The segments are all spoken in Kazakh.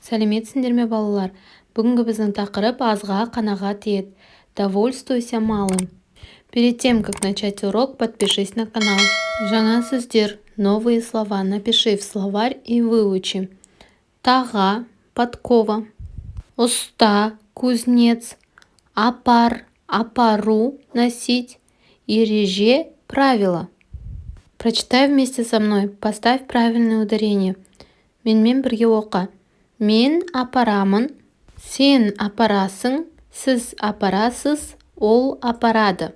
Сәлеметсіңдер ме, балалар! Бүгінгі біздің тақырып: азға қанағат ет, довольствуйся малым. Перед тем как начать урок, подпишись на канал. Жаңа сөздер, новые слова, напиши в словарь и выучи. Таға — подкова, ұста — кузнец, апар, апару — носить, ереже — правило. Прочитай вместе со мной, поставь правильное ударение. Менімен бірге оқы. Мен апарамын, сен апарасың, сіз апарасыз, ол апарады.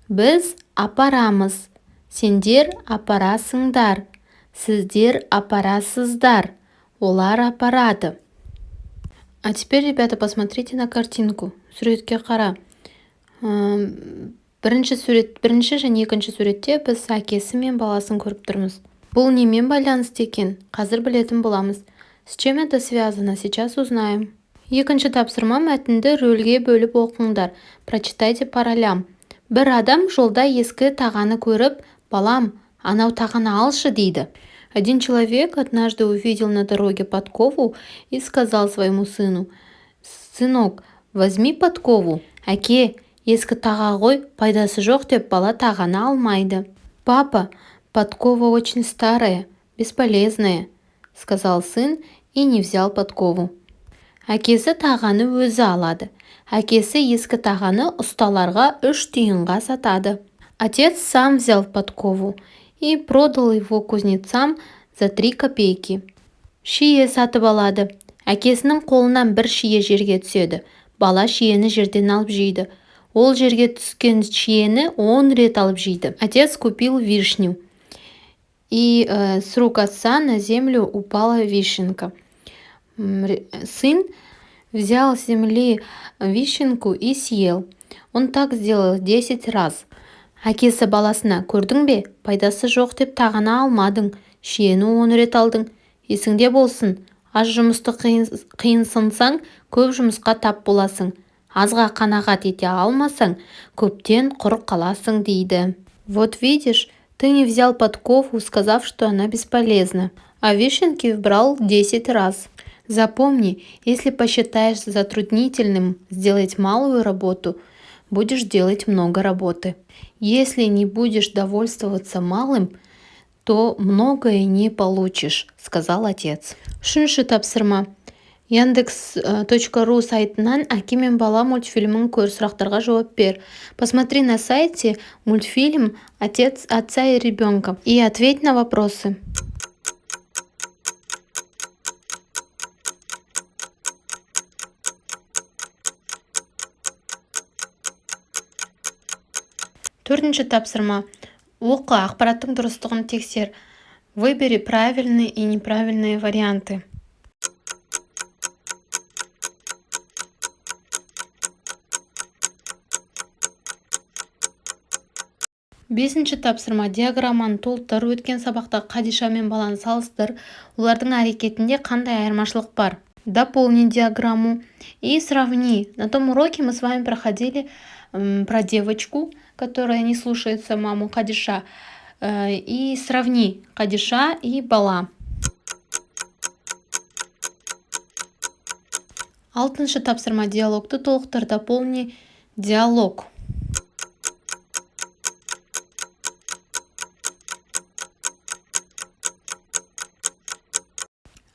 Біз апарамыз, сендер апарасыңдар, сіздер апарасыздар, олар апарады. А теперь, ребята, посмотрите на картинку. Суретке қара. Бірінші сурет, бірінші және екінші суретте біз әкесі мен баласын көріп тұрмыз. Бұл немен байланысты екен? Қазір білетін боламыз. С чем это связано? Сейчас узнаем. Екінші тапсырма: мәтінді рөлге бөліп оқыңдар. Прочитайте по ролям. Бір адам жолда ескі тағаны көріп, балам, анау тағаны алшы, дейді. Один человек однажды увидел на дороге подкову и сказал своему сыну: «Сынок, возьми подкову». Әке, ескі таға ғой, пайдасы жоқ, деп бала тағаны алмайды. «Папа, подкова очень старая, бесполезная», — сказал сын и не взял подкову. Әкесі тағаны өзі алады. Әкесі ескі тағаны ұсталарға 3 тиынға сатады. Отец сам взял подкову и продал его кузнецам за 3 копейки. Шие сатып алады. Әкесінің қолынан бір шие жерге түседі. Бала шиені жерден алып жейді. Ол жерге түскен шиені 10 рет алып жейді. Отец купил вишню. И с рук отца на землю упала вишенка. Сын взял с земли вишенку и съел. Он так сделал 10 раз. Әкесі баласына: көрдің бе, пайдасы жоқ деп тағаны алмадың, шиені 10 рет алдың. Есіңде болсын, аз жұмысты қиынсынсаң, көп жұмысқа тап боласың. Азға қанағат ете алмасаң, көптен құр қаласың, дейді. Вот видишь, ты не взял подкову, сказав, что она бесполезна, а вишенки брал 10 раз. Запомни, если посчитаешь затруднительным сделать малую работу, будешь делать много работы. Если не будешь довольствоваться малым, то многое не получишь, сказал отец. Үшінші тапсырма. Яндекс.ру сайтынан «Әке мен бала» мультфильмін көр, сұрақтарға жауап бер. Посмотри на сайте мультфильм «Отец, отца и ребенка» и ответь на вопросы. Төртінші тапсырма. Оқы, ақпараттың дұрыстығын тексер. Выбери правильные и неправильные варианты. Бесінші тапсырма. Диаграмманы толтыр. Өткен сабақта Қадиша мен баланы салыстыр. Олардың әрекетінде қандай айырмашылық бар? Дополни диаграмму и сравни. На том уроке мы с вами проходили про девочку, которая не слушается маму, Қадиша. И сравни Қадиша и бала. Алтыншы тапсырма. Диалогты толықтыр. Дополни диалог.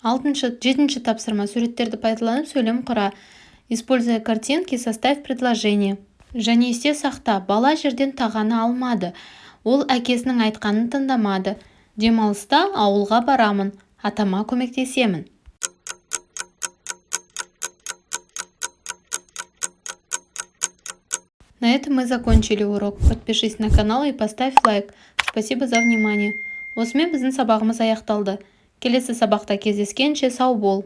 Алтыншы, жетінші тапсырма. Суреттерді пайдаланып, сөйлем құра. Используя картинки, составь предложение. Және есте сақта: бала жерден тағаны алмады, ол әкесінің айтқанын тыңдамады. Демалыста ауылға барамын, атама көмектесемін. На этом мы закончили урок. Подпишись на канал и поставь лайк. Спасибо за внимание. Осымен біздің сабағымыз аяқталды. Келесі сабақта кездескенше, сау бол.